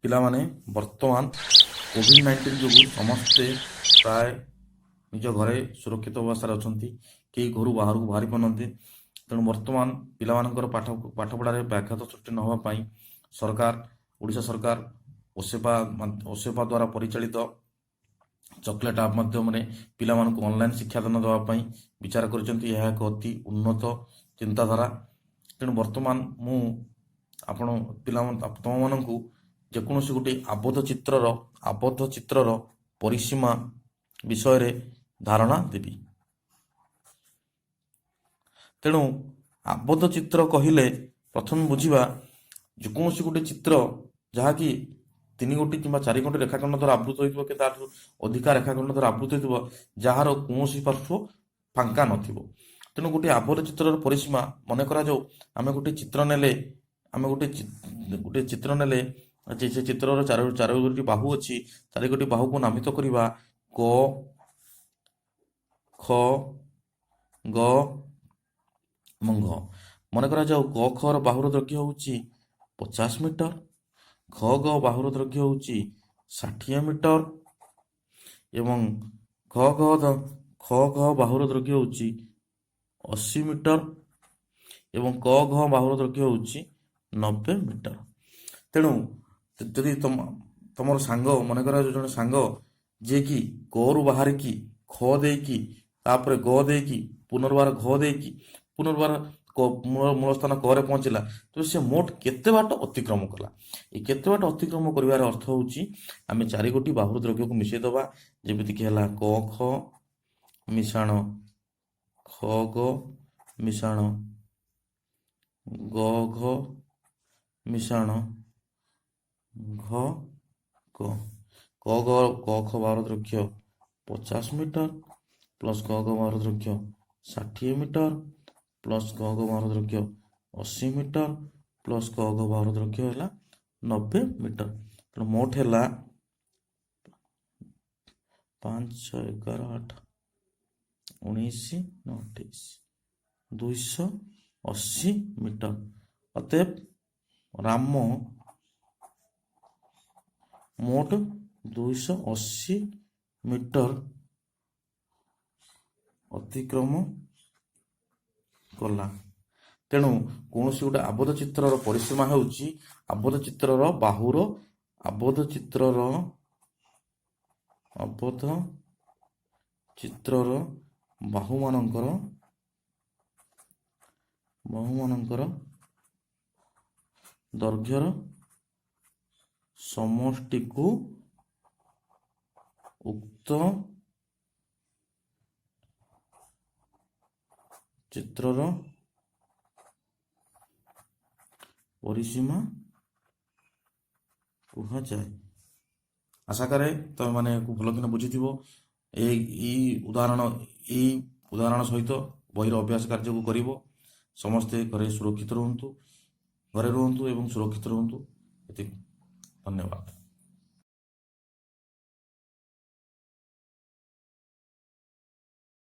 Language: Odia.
ପିଲାମାନେ, ବର୍ତ୍ତମାନ କୋଭିଡ଼-19 ଯୋଗୁଁ ସମସ୍ତେ ପ୍ରାୟ ନିଜ ଘରେ ସୁରକ୍ଷିତ ଅବସ୍ଥାରେ ଅଛନ୍ତି। କେହି ଘରୁ ବାହାରକୁ ବାହାରି ପାରୁନାହାନ୍ତି। ତେଣୁ ବର୍ତ୍ତମାନ ପିଲାମାନଙ୍କର ପାଠପଢ଼ାରେ ବ୍ୟାଘାତ ସୃଷ୍ଟି ନ ହେବା ପାଇଁ ସରକାର, ଓଡ଼ିଶା ସରକାର ଓସେପା ଦ୍ୱାରା ପରିଚାଳିତ ଚକୋଲେଟ୍ ଆପ୍ ମାଧ୍ୟମରେ ପିଲାମାନଙ୍କୁ ଅନଲାଇନ୍ ଶିକ୍ଷାଦାନ ଦେବା ପାଇଁ ବିଚାର କରିଛନ୍ତି। ଏହା ଏକ ଅତି ଉନ୍ନତ ଚିନ୍ତାଧାରା। ତେଣୁ ବର୍ତ୍ତମାନ ମୁଁ ଆପଣ ପିଲା ତୁମମାନଙ୍କୁ ଯେକୌଣସି ଗୋଟିଏ ଆବଦ୍ଧ ଚିତ୍ରର ପରିସୀମା ବିଷୟରେ ଧାରଣା ଦେବି। ତେଣୁ ଆବଦ୍ଧ ଚିତ୍ର କହିଲେ ପ୍ରଥମେ ବୁଝିବା, ଯେକୌଣସି ଗୋଟେ ଚିତ୍ର ଯାହାକି ତିନି ଗୋଟି କିମ୍ବା ଚାରି ଗୋଟି ରେଖାଖଣ୍ଡ ଦ୍ୱାରା ଆବୃତ ହୋଇଥିବ କି ତାଠୁ ଅଧିକା ରେଖାଖଣ୍ଡ ଦ୍ୱାରା ଆବୃତ ହୋଇଥିବ, ଯାହାର କୌଣସି ପାର୍ଶ୍ୱ ଫାଙ୍କା ନଥିବ। ତେଣୁ ଗୋଟିଏ ଆବଦ୍ଧ ଚିତ୍ରର ପରିସୀମା, ମନେ କରାଯାଉ ଆମେ ଗୋଟେ ଚିତ୍ର ନେଲେ ଯେ ସେ ଚିତ୍ରର ଚାରୋଟି ବାହୁ ଅଛି। ଚାରିଗୋଟି ବାହୁକୁ ନାମିତ କରିବା କ, ଖ, ଗ ଏବଂ ଘ। ମନେ କରାଯାଉ କ ଖର ବାହୁର ଦୈର୍ଘ୍ୟ ହେଉଛି 50 ମିଟର, ଖ ଗ ବାହୁର ଦୈର୍ଘ୍ୟ ହେଉଛି 60 ମିଟର ଏବଂ ଖ ଘ ବାହୁର ଦୈର୍ଘ୍ୟ ହେଉଛି 80 ମିଟର ଏବଂ କ ଘ ବାହୁର ଦୈର୍ଘ୍ୟ ହେଉଛି 90 ମିଟର। ତେଣୁ ଯଦି ତମର ସାଙ୍ଗ, ମନେ କରାଯାଉ ଜଣେ ସାଙ୍ଗ ଯିଏକି କରୁ ବାହାରିକି ଖ ଦେଇକି, ତାପରେ ଗ ଦେଇକି, ପୁନର୍ବାର ଘ ଦେଇକି, ପୁନର୍ବାର ମୂଳ ସ୍ଥାନ କରେ ପହଞ୍ଚିଲା, ତେବେ ସେ ମୋଟ କେତେ ବାଟ ଅତିକ୍ରମ କଲା? ଏ କେତେ ବାଟ ଅତିକ୍ରମ କରିବାର ଅର୍ଥ ହେଉଛି ଆମେ ଚାରିଗୋଟି ବାହୁର ଦୈର୍ଘ୍ୟକୁ ମିଶାଇ ଦେବା। ଯେମିତିକି ହେଲା କ ଖ ମିଶାଣ ଖ ଗ ମିଶାଣ ଗ ଘ ମିଶାଣ ଘ କ। କ ଗ କ ଖ ବାହୁର ଦୈର୍ଘ୍ୟ 50 ମିଟର ପ୍ଲସ୍ ଗ ଘ ବାହୁର ଦୈର୍ଘ୍ୟ 60 ମିଟର ପ୍ଲସ୍ ଗ ଘ ବାହୁର ଦୈର୍ଘ୍ୟ 80 ମିଟର ପ୍ଲସ୍ କ ଘ ବାହୁର ଦୈର୍ଘ୍ୟ ହେଲା 90 ମିଟର। ତେଣୁ ମୋଟ ହେଲା 5, 6, 11, 8, 19, 9, 28, 280 ମିଟର। ଅତଏବ ରାମ ମୋଟ 280 ମିଟର ଅତିକ୍ରମ କଲା। ତେଣୁ କୌଣସି ଗୋଟେ ଆବଦ୍ଧ ଚିତ୍ରର ପରିସୀମା ହେଉଛି ଆବଦ୍ଧ ଚିତ୍ରର ବାହୁମାନଙ୍କର ଦୈର୍ଘ୍ୟର ସମଷ୍ଟିକୁ ଉକ୍ତ ଚିତ୍ରର ପରିସୀମା କୁହାଯାଏ। ଆଶା କରେ ତମେମାନେ ଏହାକୁ ଭଲ କିନା ବୁଝିଥିବ। ଏଇ ଉଦାହରଣ ସହିତ ବହିର ଅଭ୍ୟାସ କାର୍ଯ୍ୟକୁ କରିବ। ସମସ୍ତେ ଘରେ ସୁରକ୍ଷିତ ରୁହନ୍ତୁ, ଘରେ ରୁହନ୍ତୁ ଏବଂ ସୁରକ୍ଷିତ ରୁହନ୍ତୁ, ଏତିକି। ଧନ୍ୟବାଦ।